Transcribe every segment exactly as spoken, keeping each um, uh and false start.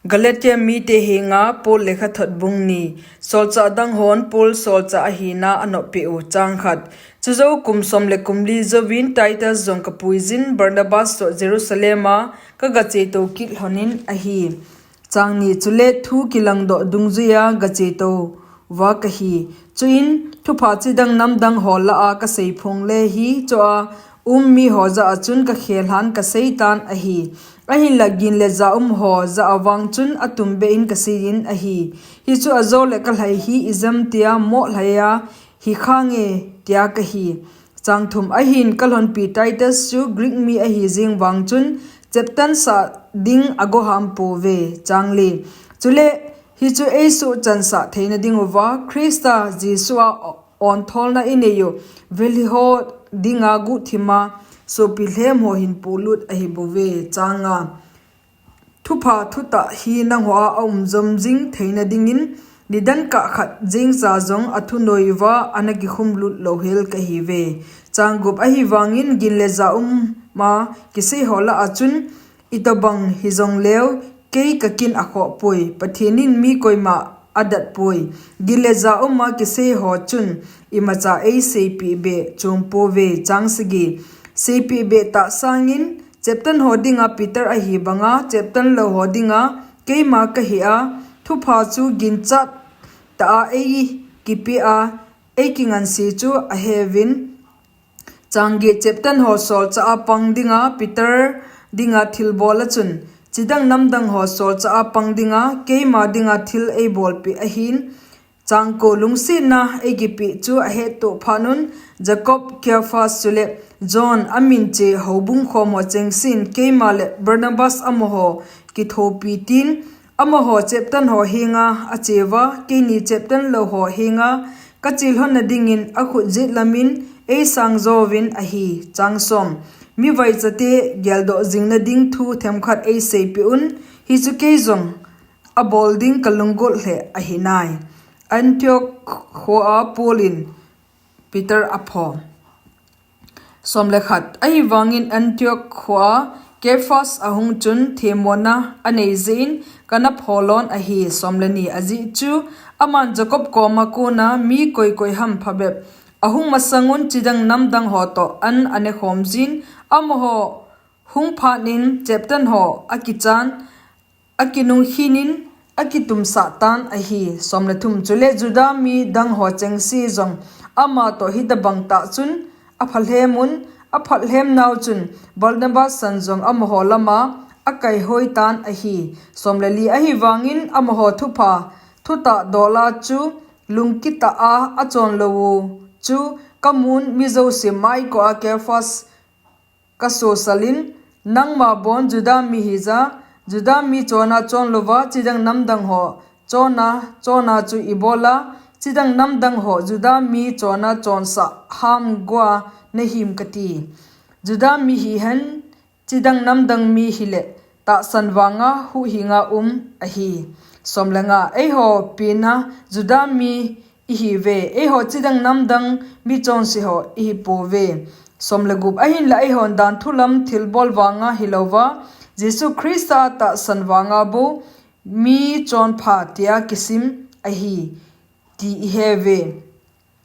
Galatia mite henga Paul lekhathot bung ni. Solchah dang hon Paul solchah ahina anoppeh u. Chang khat. Chujou kum som le kum li jouvin Titus jong kapuijin, Barnabas toh Jerusalem a kagachetou kit lhonin ahi. Chang ni. Chule thu kilangdoh dungjuiya gachetou va kahi. Chuin thupha chidang namdang ho lah a kaseiphong le hichea um miho jah a chun kakhelhan kaseitan ahi. Ahinla gin le ja um ho jah a vang chun atumbeh in kaseijin ahi. Hichu ajole kalhai hi ijemtia moh lhaiya hikhange tia kahi. Chang thum. Ahin kalhonpi Titus chu Greek mi ahi jeng vang chun cheptan sah ding agoham pouve. Chang li. Chule hichu eisuhchansah theina dinguva Christa Jesu a ontholna inei u veliho dinga guhthima sopi lhem ho hin polut ahibouve. Chang nga. Thupha thutah hi nanghoa aum jom jing theina dingin nidan kah khat jengcha jong athunoiuva ana kikhumlut louhel kahiuve. Chang gup. Ahivangin gin le ja uma kiseiho lah a chun itobang hijongleu kei kakin akhohpoi. Pathen in mi koima adatpoi. Gin le ja uma kiseiho chun imacha eiseipeh beh chompouve. Chang sagi. Seipeh beh tah sangin cheptan ho dinga Peter ahi banga cheptan lou ho dinga keima kahia, thupha chu ginchat tah a eikipea eikinganse chu aheuvin. Chang get. Cheptan ho solchah a pang dinga Peter dinga thilbol a chun chidang namdang ho solchah a pang dinga keima dinga thil eibolpeh ahin. Chang ko. Lungsetna eikipeh chu ahettoh phatnun Jacob, Kephas chule John aminche houbung khom ho chengsen keima le Barnabas amaho kithopi tin amaho cheptan ho henga acheuva keini cheptan lou ho henga kache lhonna dingin akhut jetlamin eisangjouvin ahi. Chang som. Mivaichate geldoh jingna ding thu themkhat eiseipeh un, hichu kei jong abol ding kalunggot lheh ahinai. Antioch khoa Paul in Peter apho. Som le khat. Ahivangin Antioch khoa Kephas ahung chun themmona aneijeh in kana pholon ahi. Som le ni. Ajeh chu aman Jacob koma kona mi koi koi ham phabep ahung masangun chidang namdang ho toh an anekhom jin, amaho hung phatnin cheptan ho akichan akinungkhinin akitumsah tan ahi. Som le thum. Chule Juda mi dang ho chengse jong amatoh hitobang tah chun aphalhemun, aphatlhem nau chun Barnabas san jong amaho lama akaihoi tan ahi. Som le li. Ahivangin amaho thupha thutah dola chu lungkitah a achon lou u chu kamun, mi jouse maikoa Kephas kasosalin, nangma bon Juda mi hija, Juda mi chona chon louva chidang namdang ho chona chona chu ibola, chidang namdang ho Juda mi chona chonsah ham goa nahim kati. Juda mi hihen chidang namdang mi hile tahsan vanga huhhinga um ahi. Som le nga. Eiho pena Juda mi ihiuve, eiho chidang namdang mi chonse ho ihipouve. Som le gup. Ahinla eihon danthu lam thilbol vanga hilouva Jesu Christa tahsan vanga bou mi chonpha tia kisim ahi ti iheuve.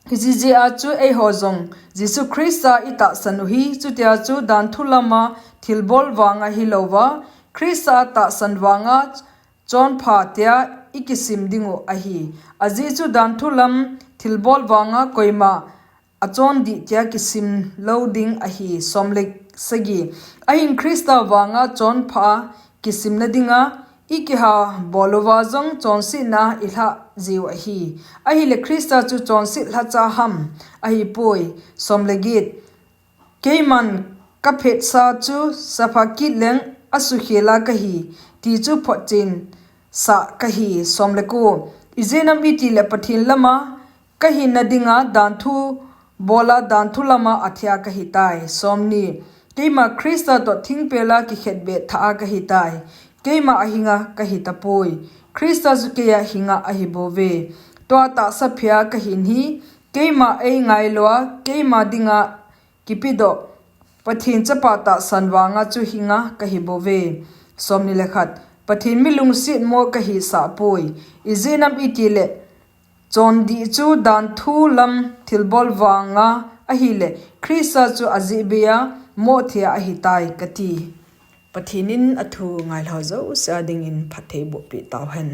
Hijeh a chu eiho jong Jesu Christa itahsan u hi chutia chu danthu lama thilbol vanga hilouva Christa tahsan vanga chonpha tia ikisim dingu ahi. Ajeh chu danthu lam thilbol vanga koima achondih tia kisim lou ding ahi. Som le sagi. Ahin Christa vanga chonpha kisimna dinga ikiha bol uva jong chonsetna ilhah jiu ahi. Ahile Christa chu chonset lhacha ham? Ahipoi. Som le get. Keiman kaphetsah chu saphakit leng asukhela kahi ti chu photchen sah kahi. Som le ko. Ijeh inem itile Pathen lama kahinna dinga danthu bola danthu lama athia kahitai. Som ni. Keima Christa toh thingpela kikhetbeh thah a kahitai. Keima ahinga kahitapoi. Christa chu keia hinga ahibouve. Tua tahsa phea kahin hi keima eingailua keima dinga kipedoh Pathen chapa tahsan vanga chu hinga kahibouve. Som ni le khat. Pathen mi lungset mo kahisah poi. Ijeh inem itile, chondih chu danthu lam thilbol vanga ahile, Christa chu ajeh bei a mo thei a ahitai, kati. Pathen in athu ngailhao jouse a dingin phatthei boh peh tauhen.